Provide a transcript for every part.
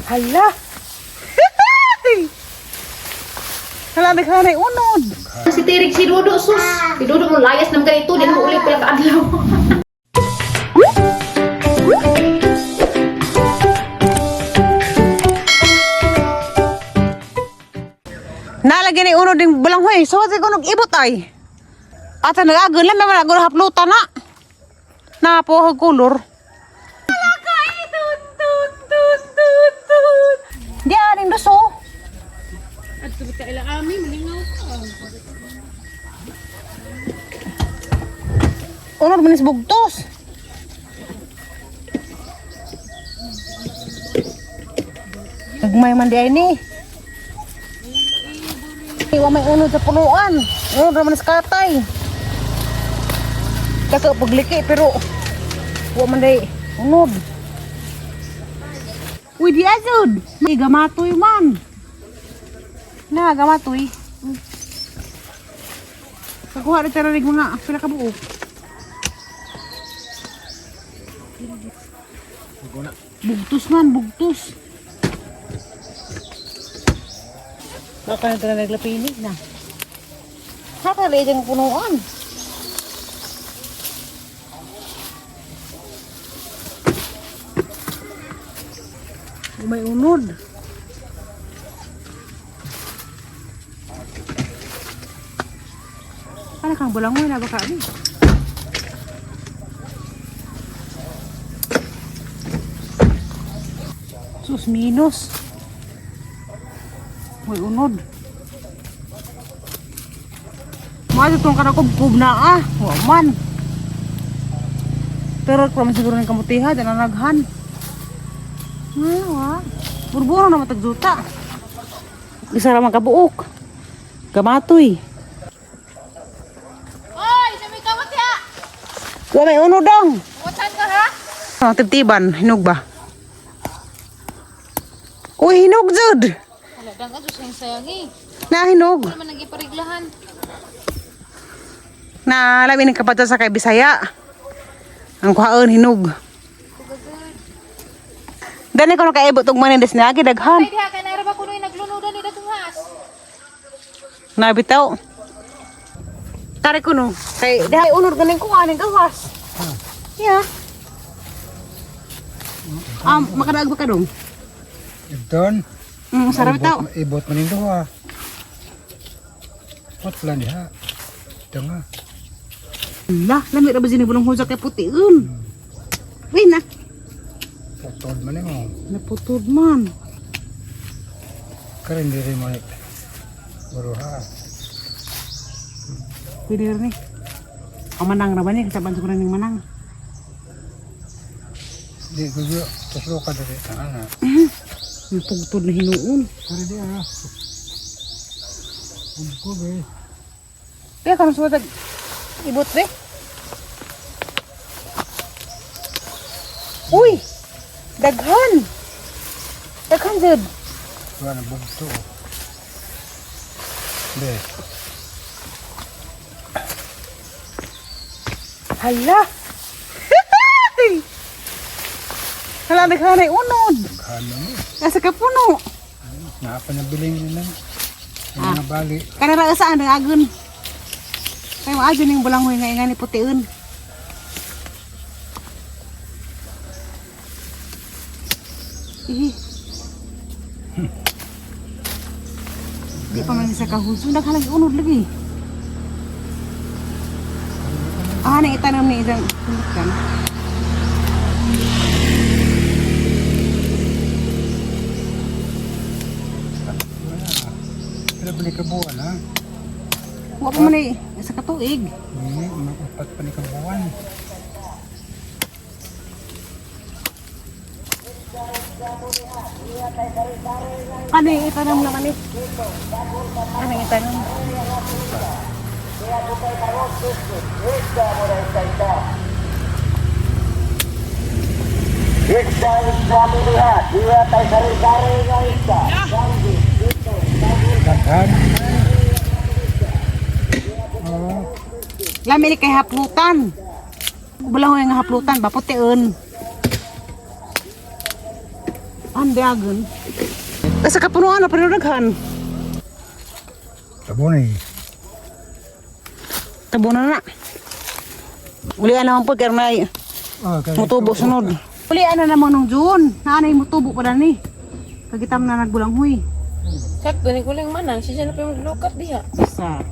Hala! Hala, naghanay unod. Si Tirig, si Dodo, sus. Si Dodo mo layas naman ganito, di mo ulit pala kaadlaw. Nalagyan ni unod ding balanghoy. So, sa kunog ibot ay. Ata nag-agon lang, may mga haplutan na. Napo, kulor. Di aning duso. At ka ila ami, malingaw ka. Unod manis bugtos. Nagmay man di ay ni. Iwa may unod sa punuan. Unod naman sa katay. Dako pagliki pero wa man di unod. Uy, di azud. May gamatoy man. Na, gamatoy. Kakuha rin tararig mga pila ka buok. Bugtos man, bugtos. Baka na talaga naglapinig na. Nakaliit ang punuan. May unod. Ano kang bulangoy na baka ni? Sus, minus. May unod. Mga itong kanakubkub na ah. Wa man. Pero kung siguro ng kamutiha, dyan ang naghan. Wa. Burburo na matagzuta. Isa ra man kabuok. Kamatoy. Oy, sa may kawat ya! Wa may unod dong. Watan ka ha? Ah, tibtiban, hinog ba? Uy, hinog jud. Wala, dang ka, sayang sayang eh. Na hinog. Wala man nagipariglahan. Na labi ng kapatid sa kay Bisaya. Ang kuhaon hinog. Dani ko nakaibot og manindes na daghan. Ay, diha, kay naira ba kuno yung naglunodan ni dagang has? Nabitaw. Tari ko no. Kay dahil unod ganing kuha ning gawas. Yeah. Makadaag ba ka dong? Ibton. Sarap bitaw. Ibot man nindo ha. Pot lang diha. Ito nga. Lah, lami ra ba sini bulong husak kay putiun. Uy na. Putod man mo. Naputod man. Karon diri mo ni. Buruha. Pwede rin eh. Ang manang ra ba ni? Kasaban siguro ning manang. Di ko yo tuslo ka diri ana. Napugtod na hinuon. Karon di ah. Ko be. Kaya karon sa matag ibot be. Uy! Daghan! Daghan jud. Wala na bugto. Be. Hala! Hala, daghan ay unod. Daghan mo. Nasa kapuno. Naa pa nabiling nila. Ang mga bali. Kanara saan ang agon. Kay maajo ning bulanghoy nga ingani putiun. Ih. Di pa man sa kahuso naghalag unod lagi. Ah, nang itanom ni isang kan. Wala. Pero bili ka buwan ha. Wa pa man ay sa katuig. Hindi, upat pa ni ka buwan. Ano yung itanom naman eh? Ano yung itanom? Daghan. Oo. Lami ni kay haplutan. Wala ko yung haplutan, ba putiun. Andagan. Sa kapunuan na pero daghan. Tabo na eh. Tabo na na. Ulian naman po kaya may Ah, kaya mutubo sunod. Ulian na naman nung June. Naanay mutubo pa ni. Kagitam na nagbulang huy. Sakto ni kuling manang siya na pa maglukat diha. Sa.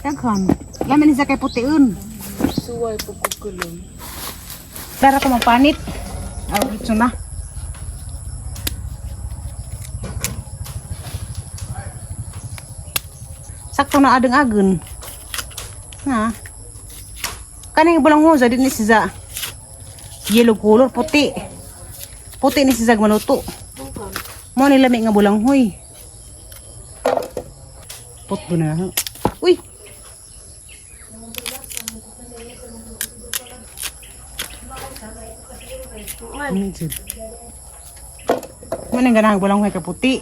Daghan. Lamin ni sa kay putiun. Suway po kukulong. Dara ko magpanit. Araw dito na. Sakto na adeng agun. Na. Kaning bulang hoza din ni siza. Yellow color puti. Puti ni siza maluto. Mo ni lami nga bulang hoy. Pot na. Uy. Jud. Mo nang ganahang bulang hoy ka puti.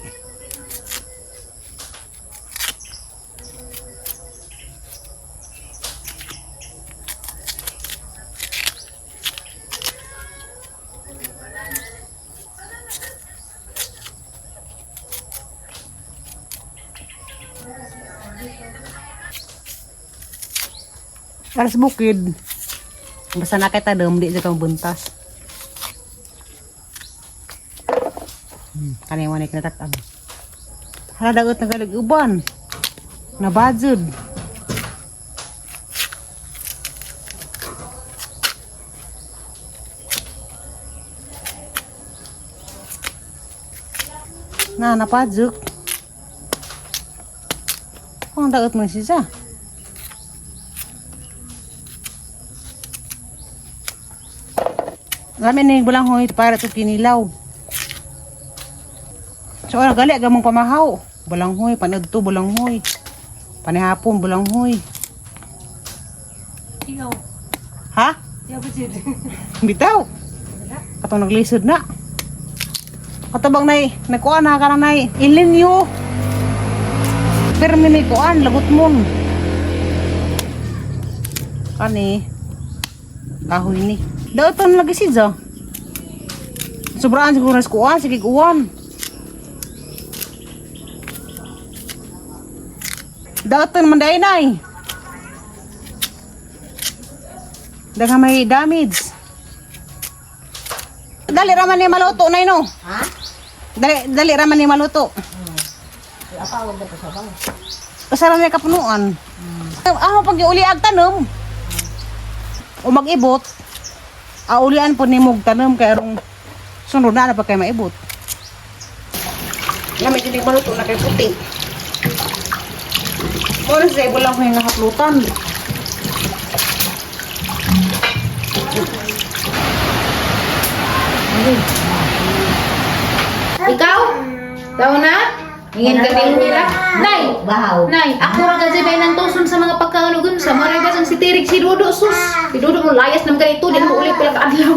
Para sa bukid. Basta nakita dam, di siya kang buntas. Kanay mo na kinatatag. Hala dagot na galig uban. Nabadzud. Na, napadzuk. Ang dagot mo siya. Lami ni bulang hoy para to kinilaw. So ora gali gamong pamahaw. Bulanghoy panadto bulanghoy. Panihapon bulanghoy. Ikaw. Ha? Di ba jud? Bitaw. Katong naglisod na. Katabang nay, nagkuan na ka na nay. Ilinyo. Pero may kuan, lagot mon. Kani. Kahoy ni. Daotan lagi siya. Sobraan siguro sa kuan, sige kuan. Daotan man dai nay. Daghang may damage. Dali raman ni maluto nay no. Ha? Dali dali raman ni maluto. Usa ra may kapunuan. Amo pag iuli ag tanom. O mag-ibot. Aulian po ni mog tanom kay arong sunod na na pa kay maibot. Lami dili maluto na kay puti. Mora sa ibo lang ko yung haplutan. Ikaw? Tao na? Ingin ka din nila. Nay! Bahaw. Nay, ako ra kasi may nang tuson sa mga pagkaon sa mga ra si Tirik si Dudo sus. Si Dudo mo layas naman ganito, di mo uli pila ka adlaw.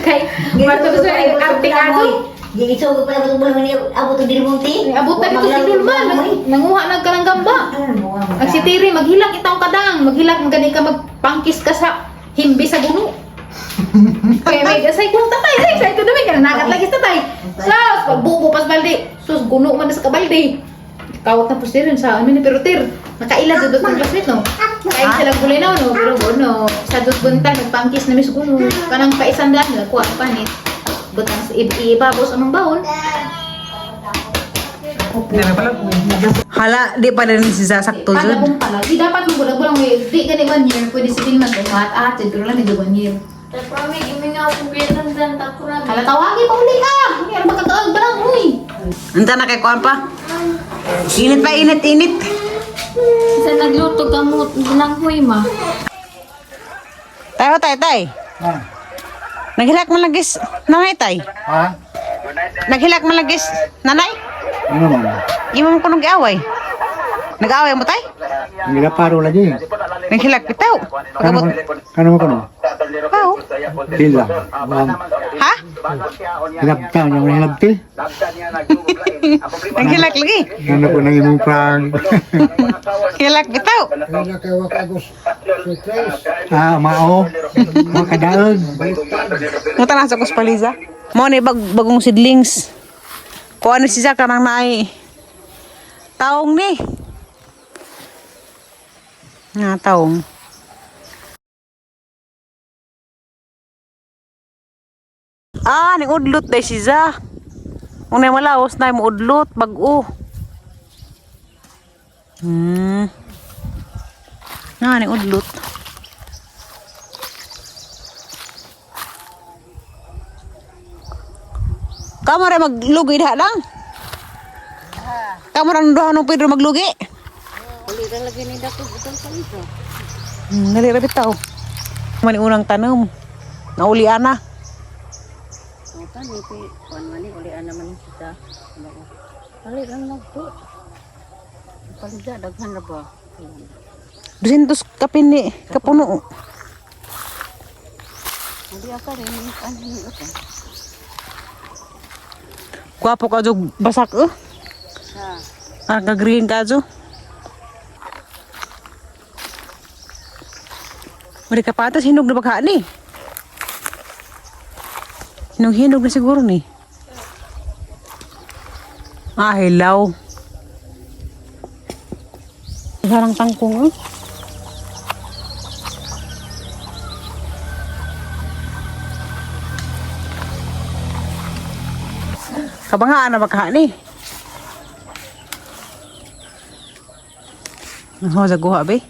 Kay Marto sa arte ato. Gigisog pa lang itong ni abot ang dirimunti. Abutan ito si Dulman, nanguha nag karang gamba. Ang si Tiri maghilak itong kadang, maghilak man gani ka magpangkis ka sa himbi sa guno. Kaya may say kung tatay, ay sa ito namin kananagat lagi sa tatay. Sus, pagbubo pas balde. Sus, guno man na sa kabalde. Kawat na po siya rin sa ano ni pero tir. Nakaila sa dos ng classmate no. Kain sila gulay na no, pero no, sa dos buntan nagpangkis na mis guno. Kanang paisandaan nila kuha pa ni. Butang sa ibabos amang baon. Hala, di pa rin si sakto Kada jud. kong pala. Di dapat mo bulag bulang may di gani one year pwede sa man kung at at pero lang medyo one year. Hala tawagi pa uli ka. Hindi ano makakaag balang uy. Unta na kay kuan pa? Init pa, init, init. Sa nagluto gamot ng huy ma. Tayo, tay, tay. Ah. Naghilak man lagi nanay, tay. Ha? Naghilak man lagi nanay. Ano man? Imo mo kunong giaway. Nag-away mo, tay? Ang ginaparo lagi. Naghilak bitaw. Kano Pagabot. kano mo kano? Pao. Dila. Bang. Ha? Hilabta niya mo hilabti. Naghilak lagi. Ano ko nang imong prank. Hilak bitaw. Ah, mao. Mga kadaog. Muta na sa kuspaliza. Mo ni bagong seedlings. Kuha ni siya kanang naay. Taong ni. Nga taong. Ah, ning udlot day siya. Unay malaos na mo udlot bag-o. Nga ning udlot. Kamo ra maglugi diha lang. Kamo ra duha nung Pedro maglugi. Uli ra lagi ni dako butang sa ito. Dali ra bitaw. Man unang tanom. Nauli ana. O kani pi kuan man ni uli ana man kita. Ali lang nagto. Palida daghan ra ba? 200 kapin ni kapuno. Uli aka rin kan ni ito. Gwapo ka jog basak eh. Ha. Ah, ka-green ka jo. Mari ka patas hinog na bagha ni. Hinog-hinog na siguro ni. Ah, hilaw. Sarang tangkong eh. Kabangaan na bagha ni. Ano sa guha be?